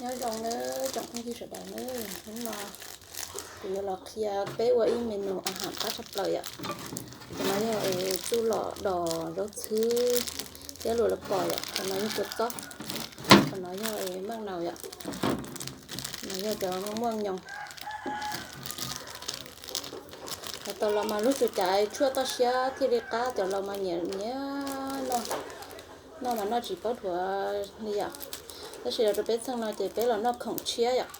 Nyob zoo nawb tsoom phooj ywg sawv daws nawb, hnub no kuv yuav los qhia peb ua ib menu a ham qab tshaj plaws yom. Cov no yog txuj lom dos zaub txhwb thiab luas las pos yom. Cov no yog kua txob, cov no yog meej naus yom, no yog cov muaj nyoos. Hais tau los mas lub tswv cav tshuaj toj siab thiaj li qab, cov laus mas nyiam nyiam noj, noj mas noj tsis paub dhuav li yom. Tab sis los rau peb txheej no ces peb los noj khoom tshiab yom.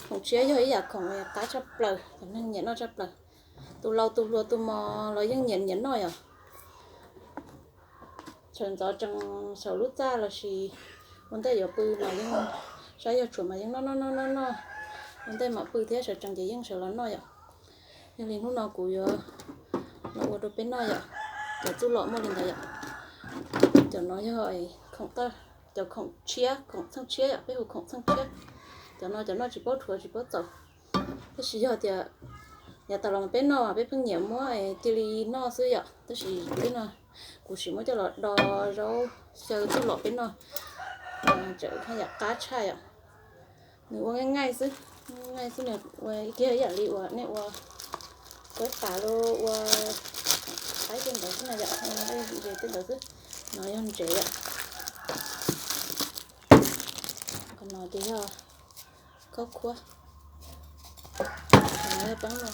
Khoom tshiab yog ib yam khoom qab tshaj plaws, cov neeg nyiam noj tshaj plaws. Tus laus tus hluas tus mos los yeej nyiam nyiam noj yom. Sawv ntxov tsees saum lub txaj lossis ua ntej yuav pw mas yeej, saib yog tshuav mas yeej noj noj noj noj noj, ua ntej mam pw thiab sawv tsees ces yeej sawv los noj yom. Yog li hnub no kuv yuav los ua rau peb noj yom. Cov txuj lom muaj li ntawd yom. Cov no yog khoom, cov khoom tshiab, khoom txheej tshiab yom, peb hu khoom txheej tshiab. Cov no cov noj tsis paub dhuav tsis paub txaus. Tab sis yog tias yav tas los peb noj peb pheej nyiam muab cia li noj xwb yom, tab sis peb no kuv sim muab coj los do zaub xyaw txuj lom peb noj, tseem yam qab tshaj yom. Nws ua nqaij nqaij xwb, nqaij xwb nws ua ib kiag ib yam li uas nej ua kuaib tas los ua qaib tej ntawd xwb na yom, nqaij ntses tej ntawd xwb. No yog ntsev yom. Qhov no ces yog khaub khuab, qhov no yog peeb no.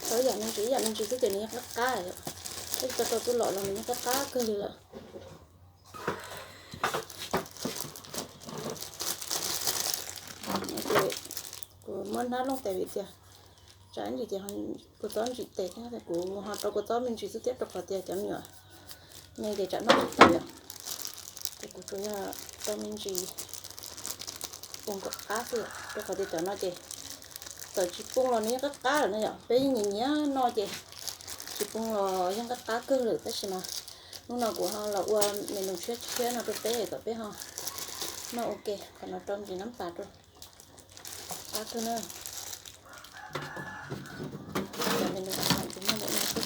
Tau ib yam me ntsis ib yam me ntsis xwb ces nws yeej qab qab yom. Tab sis tau rau txuj lom los nws yeej qab qab kawg li lawm. Kuv muab hnab looj tes vim tias tsam ntsis ces kua txob ntsim tes thiab, kuv ho rau kua txob me ntsis xwb thiab rau qhov tias cov me nyuam me ces tsam noj tsis tau yom. Ces kuv tsuas yog rau me ntsis poo kom qab xwb, rau qhov tias cov no ces txawm tsis poo los nws yeej qab qab lawm na yom. Peb yeej nyiam nyiam noj ces tsis poo los yeej qab qab kawg lawm, tab sis mas hnub no kuv ho los ua menu tshiab tshiab no rau peb kom peb ho noj ua ke. Qhov no rau ntsis nab pas rau, qab kawg na. Cov menu a ham ces muaj li no xwb.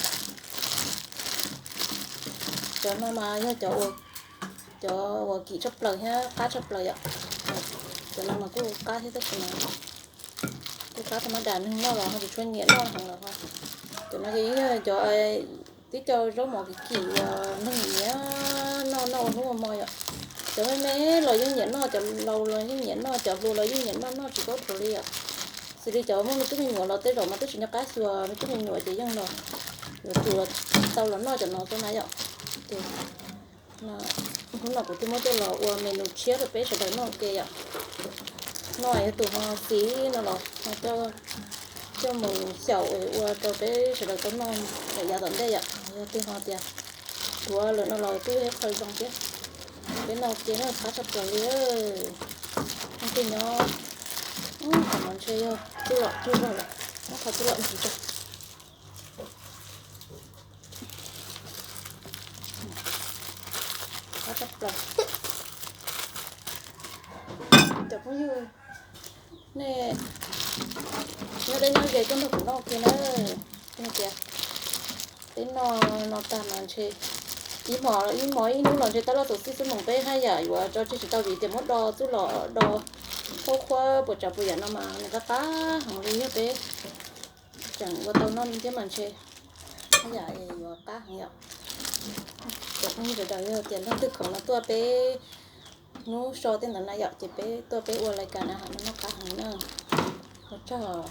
Cov no mas yog cov, cov uas kim tshaj plaws thiab qab tshaj plaws yom. Cov no mas kuj qab thiab tab sis mas kuj qab tha mab das, neeg noj los ho tsis tshua nyiam noj heev los ho. Cov no ces yog cov tib co zaub mov kim kim uas neeg nyiam noj noj ua hnub ua hmo yom. Cov me me los yeej nyiam noj, cov laus los yeej nyiam noj, cov hluas los yeej nyiam noj, noj tsis paub dhuav li yom. Xws li cov muaj me tub me nyuam los tej zaum mas twb tsis nco qab xyuas, me tub me nyuam ces yeej los yuav tsum tau los noj cov no xwb na yom. Ces hnub no kuv thiaj muab coj los ua menu tshiab rau peb sawv daws noj ua ke yom. Noj yog tus ho xiv no los ho coj mus xyaum ua rau peb sawv daws tau noj lawm yav tom ntej yom. Yog tias ho tias dhuav lawm no los kuj yog ib qho zoo thiab. Peb noj ua ke na, qab tshaj plaws li. Leej twg nyob tom no ntshe yog txuj lom tsuj zog lawm, muab qhov txuj lom ntsis rau. Qab tshaj plaws. Cov phooj ywg, nej nyob deb nyob ze tuaj nrog kuv noj ua ke na. Tias peb noj no tag mas ntshe ib hmo ib hmo ib hnub los ntshe tab laj txaus xib xwb moos peb haj yam yuav tso tseg tsis tau vim tias muab do txuj lom do khaub khuab puas tsav puas yam no mas nws qab qab heev li, yog peb tseem ua tau noj thiab mas ntshe haj yam yuav qab heev yom. Cov phooj ywg sawv daws yog tias leej twg khoom no tuaj peb hnub so tej ntawd na yom, ces peb tuaj peb ua lais kas na ha, noj qab heev na. Ua tsaug.